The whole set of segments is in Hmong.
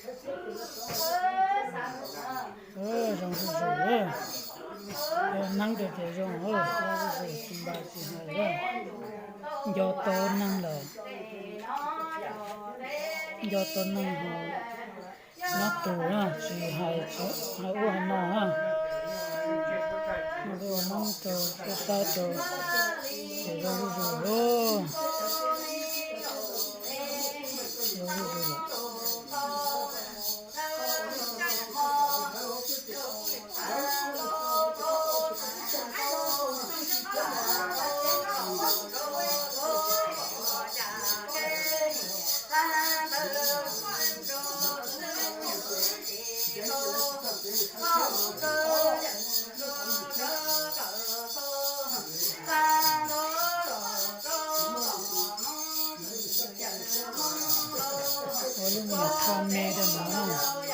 Zoo zuj zus, neeb rau ces zoo, zoo zuj zus, tsis npaj tsis hais, nco tau neeg lawm, nco tau neeg ho nyob tus na, tsis hais, hais ub hais no na, noj ua neeb rau, tab rau, ces zoo zuj zus, zoo zuj zus lawm. Ua lub me nyuam tho me rau no, tho me rau.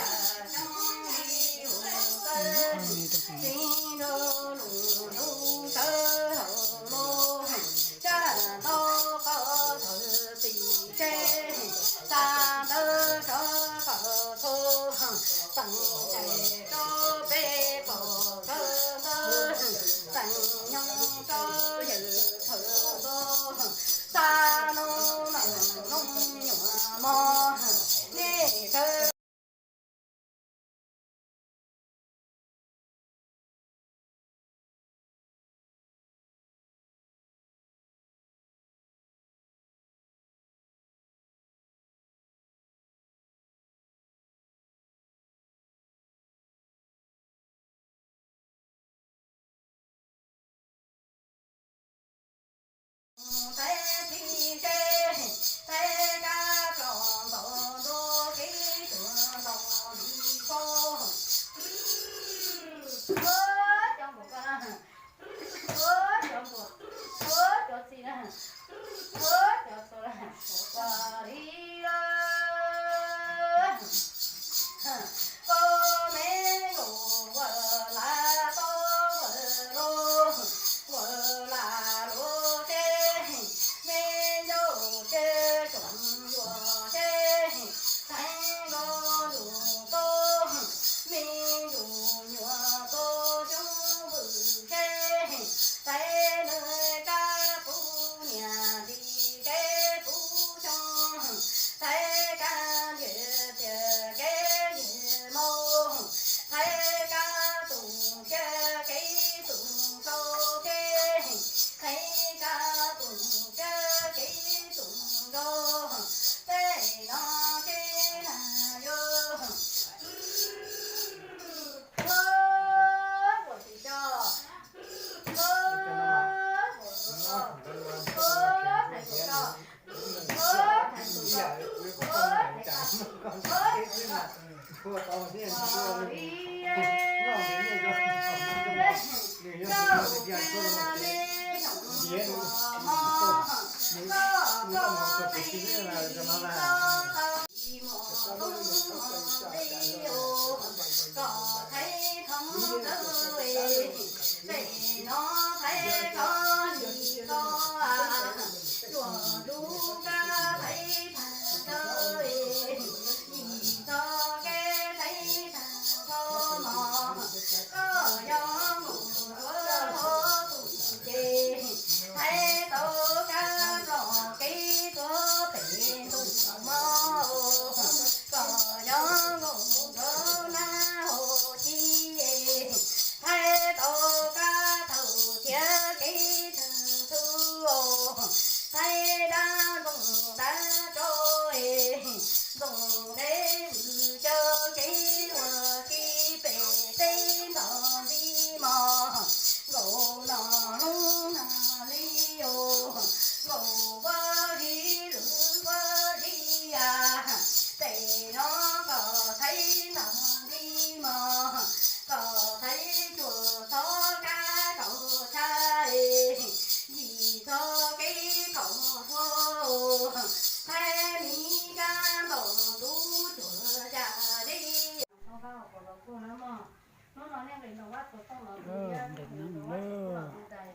Hnub no nej nqis nram vaj txog tooj los,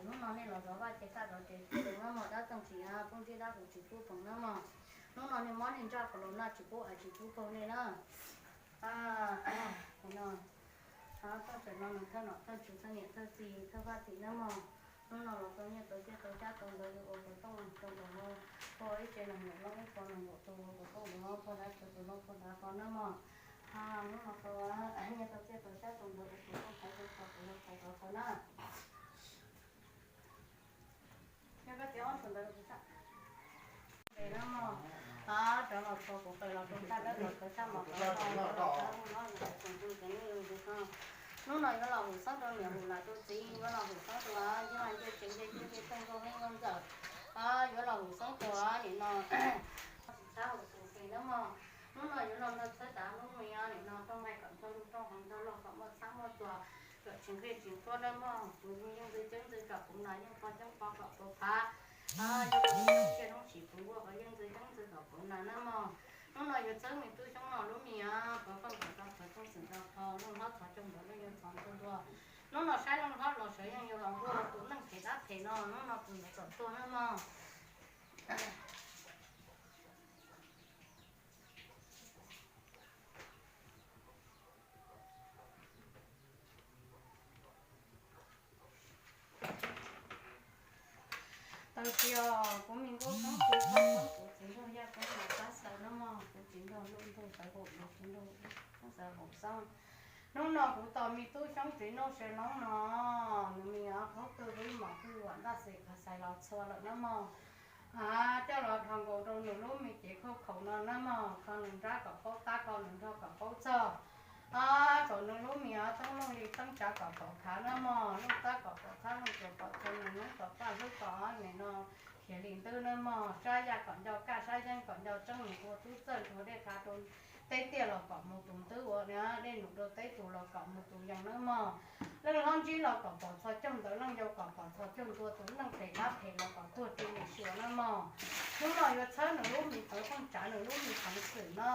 hnub no nej los zov vaj ces kaj zov tsev tsis zoo na mog, dab txeej tsis poob ntsej dab qus tsis pub poog na mog. Hnub no nej mob nej ntsaj qhov los noj tsis pub haus tsis pub poog nej na. Kuv no, thov txoj cawm no nws thawj nom thawj tswv thawj niam thawj txiv thawj faj tim nawb mog. Hnub no los tau nyiaj tau txiaj tau xyab tau ntawv uas kuv tooj rau ntawm no, pog ib tse nees nkaum leej ib pog nees nkaum tus uas kuv tooj ntawm no, pog dab tsov tus no pog dab qhov nawb mog. Hnub no tau nyiaj tau txiaj tau xyab tau ntawv uas kuv tooj thaiv rau qhov kuv los thaiv rau qhov na. Nyob koj tias ob tug ntawd kuv txhaj ntes na mog. Rov los txog kuv qws los rau tag lawm los kawg tshaj mos kawg nrho, hnub no yuav los hum xeeb rau niam hum nam rau txiv, yuav los hum xeeb rau ncej ncej tsev ncej cuab ncej theej nkauj heeb nkauj ntxawm, yuav los hum xeeb rau nim no tsis txhob hum tus pem na mog. Hnub no yuav los nrog txhawb tav hnub me nim no rooj vag kom nrog lug rooj hauv nrog log kom muaj txhab muaj txuas, kom tsis nqig tsis nquag na mog. Kuv yeej ntxwv ceeb ntxwv kom kuv nas, yeej pov ceeb pov kom kuv phav. Yuav los ntsia hnub tsis puv nkuaj kom yeej ntxwv ceeb ntxwv kom kuv nas na mog. Hnub no yuav txhawb me tub Xyoob no lub me pov feej kom tau qhov rooj xwm tau qhov, leej hlob txhos caug ntawd leej yuav txhos ntua ntua. Hnub no saib leej hlob los sawv yeej yuav los nquag tus neej phem dab phem no, hnub no tus ntawd kom tuag na mog. Tau tias kuv me nkauj koob kuv koob kuv txiv nraug yaj koob los qab xaws na mog, kuv txiv nraug luj ntug tawv hum los txiv nraug qab xaws hum xoob. Hnub no kuv tos me tub Xyoob txiv Nuj Sawv Loob no, nws me nyuam qoob twg ib mos twg vam ntaj xis qhov xais los txhua lawm na mog. Coj los dhos nkaus rau nws lub me cev khauj khaum no na mog, kho nws nrab kom paub tab, kho nws nrog kom paub txog. Kom nws lub me nyuam teeb looj li teeb tsav kom pom khav na mog, looj tab kom pom txhab, looj tsuas kom txhua, nws lub kom paj hlwb kom nim no khiav li ntwb na mog. Sab yaj kom nco kaj, sab yeeb kom nco tseeb, nws ua tub txawj nrug dej qha rau teb tiaj los kom mus tus ntub, ua dej num rau teb tus los kom mus tus yees na mog. Leej hlob ntsib los kom pom txhos caug ntawd, leej yau kom pom txhos caug ntua, tus neej phem dab phem los kom tuag rau nim suas na mog. Hnub no yuav txhawb nws lub me qhov rooj tsav, nws lub me qhov xwm na.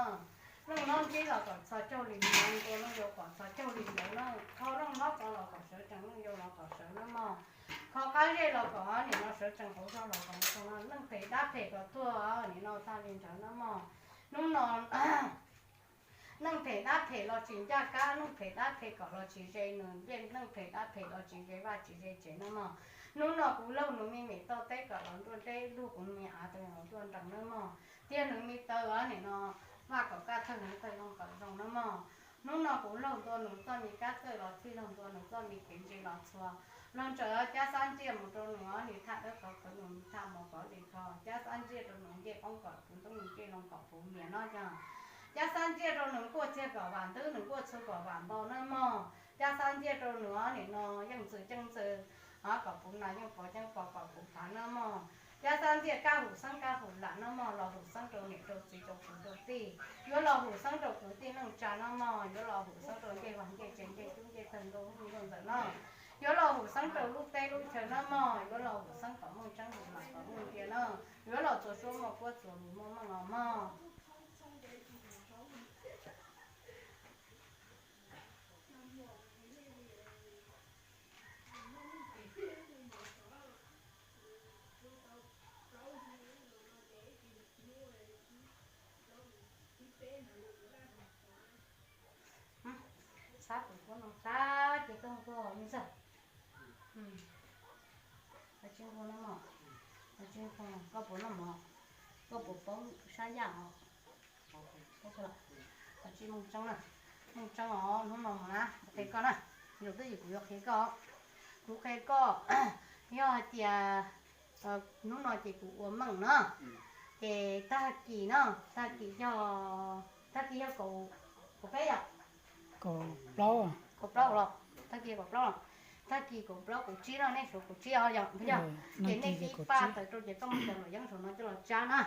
Leej hlob ntsib los kom txhos caug li ntawd ntua, leej yau kom txhos caug li ntawd na. Kho leej hlob ko los kom sawv tsees, leej yau los kom sawv na mog. Kho qab zej los kom nim no sawv tsees, hauv zog los kom zoo no. Neej phem dab phem kom tuag nim no tag li ntawd na mog. Hnub no neej phem dab phem los tsis ncaj qab, neej phem dab phem kom los tsis ze nws ncej, neej phem dab phem los tsis ze vaj tsis ze tsev na mog. Hnub no kuv laug nws me me toj teb kom los nruab nreb, lug kuv me av tawg los nruab nrees na mog. Tiag nws me taw nim no vaj kom kaj, tawg nws tawg loo kom zoo na mog. Hnub no kuv laug ntua nws txoj me kab txawj los txhij, laug ntua nws txoj me kev ntse los txhua. Laug ntsaws cab xab ntiag mus rau nws, nws thaj dawb qhov qhwv, nws thaj mos kov li kho, cab xab ntiag rau nws ncej qoob kom puv ntoob, nws ncej loo kom puv nyias no yog. Cab xab ntiag rau nws nkuaj txiag kom vam ntub, nws nkuaj txhua kom vam npau na mog. Cab xab ntiag rau nws nim no yeej ntxwv ceeb ntxwv kom puv nas, yeej pov ceeb pov kom puv phav na mog. Cab xab ntiag kaj hum xeeb kaj hum lam na mog, los hum xeeb rau niam rau txiv rau kwv rau tij. Yuav los hum xeeb rau kwv tij neej tsa na mog, yuav los hum xeeb rau ncej vaj ncej tsev ncej cuab ncej thawj nkauj heeb nkauj ntxawm na. Yuav los hum xeeb rau lub teb lub chaw na mog, yuav los hum xeeb kom muaj tseeb hum lam kom muaj ntsia na. Yuav los txua suab muaj puab txua lus muaj meej os mog. Xab pum kuv no xab ces koj nquag me ntxawg. Tsis nquag no mog, tsis nquag, koj puas noj mov, koj puas paub sab yaj os? Tsis mooj tseeb na, mooj tseeb os, hnub no mog na, qhia koj na, yog twb yog kuv yuav qhia koj, kuv qhia koj, yog hais tias hnub no ces kuv ua meej no, ces tag kis no, tag kis yog, tag kis yog kaum, kaum peb yom? Kaum plaub los, tag kis kaum plaub, tag kis kaum plaub kaum tsib no, nej suav kaum tsib os yom, yog, ces nej pib paj tawm rau ces koj muab cov luam yeeb saum no coj los tsab na.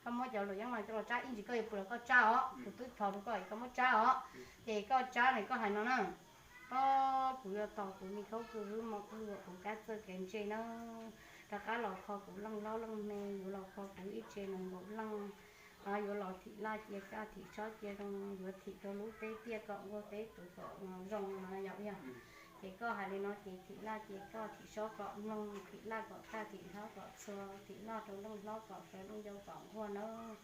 Koj muab cov luam yeeb no coj los tsab, ib ntsis koj yuav pw los koj tsab os, kuv twb thov rau koj koj muab tsab os. Ces koj tsab ne koj hais no na: Ob, kuv yuav tos kuv me khaub kwj hwb mos kwj huam, kuv kab txawj kev ntse na, rov qab los kho kuv leej hlob leej me, yuav los kho kuv ib tse nees nkaum leej, yuav los thim laj cia kaj thim sob cia zoo, yuav thim rau lub teb tiaj kom nquag teb tus kom zoo no yom. Ces koj hais li no ces thim laj cia kaj thim sob kom mloog, thim laj kom kaj thim hlob kom txhua, thim loj rau leej hlob kom sawv, leej yau kom nquag nawb.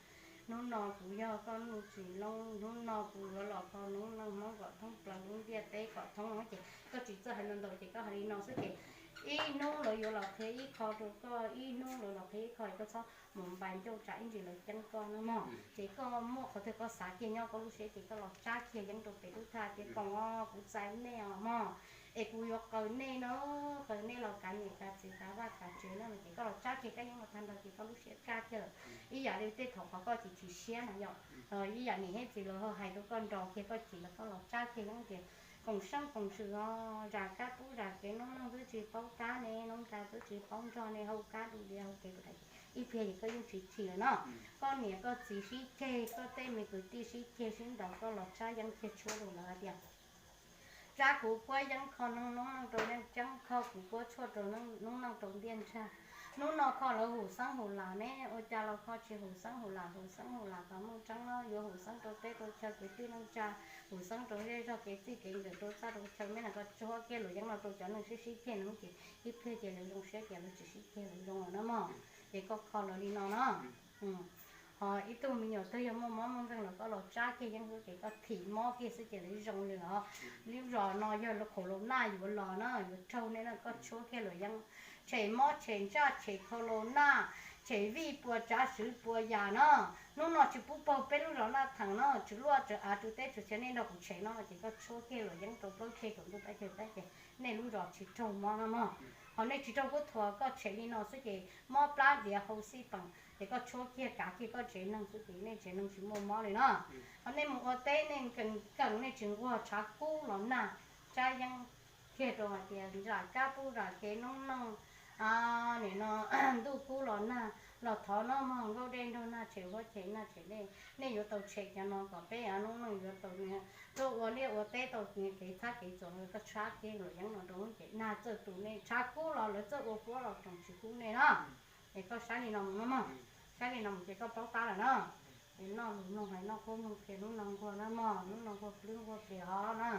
Hnub no kuv yog koj nuj tsis loob, hnub no kuv yuav los kho noob neej Hmoob kom thoob plaws lub ntiaj teb kom thoob no ces koj tsis txawj hais ntau ntau ces koj hais li no xwb ces ib hnub lawv yuav los qhia ib qho rau koj, ib hnub lawv los qhia ib qho, koj txhob mus npais ncauj tsam ib ntsis lawv ceeb koj no mog. Ces koj muaj qhov twg koj xav kiag nyob koj lub siab ces koj los tsab kiag yeeb rau pem lub thaj tias koom os, kuv txais nej os mog, es kuv yuav qaws nej no, qaws nej los kav niam kav txiv kav vaj kav tsev no ces koj los tsab kiag kab yeeb los tag nrho ces koj lub siab kaj kiag lawm. Ib yam li tej thaum qhov koj chim chim siab na yom, ib yam niam thiab txiv lawv ho hais rau koj nrog kiag koj chim los koj los tsab kiag yeeb tias koom seeb koom swm os, zam kab pub zam kev, noob neej twb tsis paub tab ne, noob nra twb tsis paub nrog ne, hauv kab du diav hauv kev ib pliag ces koj yeej tsis chim lawm no. Koj niam koj txiv sib ceg, koj tej me kwv tij sib ceg sib ntaus koj los tsab yeeb kiag tshuab rau lawv hais tias tsab kuv puab yeeb kho noob neej rau neej tseeb, kho kuv puab tshuaj rau noob neej rau ntiaj ntsag. Hnub no kho lawv hum xeeb hum lam ne, ua cas los kho tsis hum xeeb hum lam, hum xeeb hum lam tau muaj tseeb no, yuav hum xeeb rau teb rau chaw kwv tij neej tsa, hum xeeb rau zej zog kev txij kev nkawm rau txaj rau chaw, mej no koj tshuab kiag luam yeeb no rau cov neeg sib sib ceg no ces ib pliag ces lawv zoo siab ces lawv tsis sib ceg lawv zoo lawm no mog. Ces koj kho lawv li no no. Ho ib tug me nyuam twg yog muaj mob muaj nkeeg los koj los tsab kiag yeeb xwb ces koj thim mob kiag xwb ces lawv zoo li los. Lub zos no yog lub khaus los naj yuav los na, yuav raug nej na, koj tshuab kiag luam yeeb. Tshem mob tshem ntsaj tshem khaus los naj, tshem vij pua tsav swv pua yam na. Hnub no tsis pub paug peb lub zos Naj Theem no, tswv luaj tswv av tswv teb tswv chaw nej nrog kuv tshem no ces koj tshuab kiag luam yeeb rau plaub ceg kaum ntuj peb caug peb ces nej lub zos tsis raug mob no mog. Ho nej tsis raug kub thuas koj tshem li no xwb ces mob plab diav hau xij peem ces koj tshuab kiag kav kiag koj tsev neeg xwb ces nej tsev neeg tsis muaj mob li no. Ho nej mus ua teb nej nkees nkees nej tsis nquag tshav kub los nag, tsab yeeb kiag rau hais tias zam kab pub zam kev noob neej, nim no ntuj kub los nag, los thov no mog, nkauj dej nraug nag tshem huab tshem nag tshem dej, nej yuav tau tshem cov no kom peb noob neej yuav tau tuaj ua liaj ua teb tau kev txhab kev txom, koj tshuab kiag luam yeeb no rau ces nag txawj tu nej, tshav kub los lawv txawj ua huab los tsoom tsis kub nej na. Es koj saib li no mus no mog, saib li no mus ces koj paub tab lawm na. Es noj lus mloog hais noj qhuab mloog qhia, hnub no nquag na mog, hnub no nquag plwb nquag plis os na.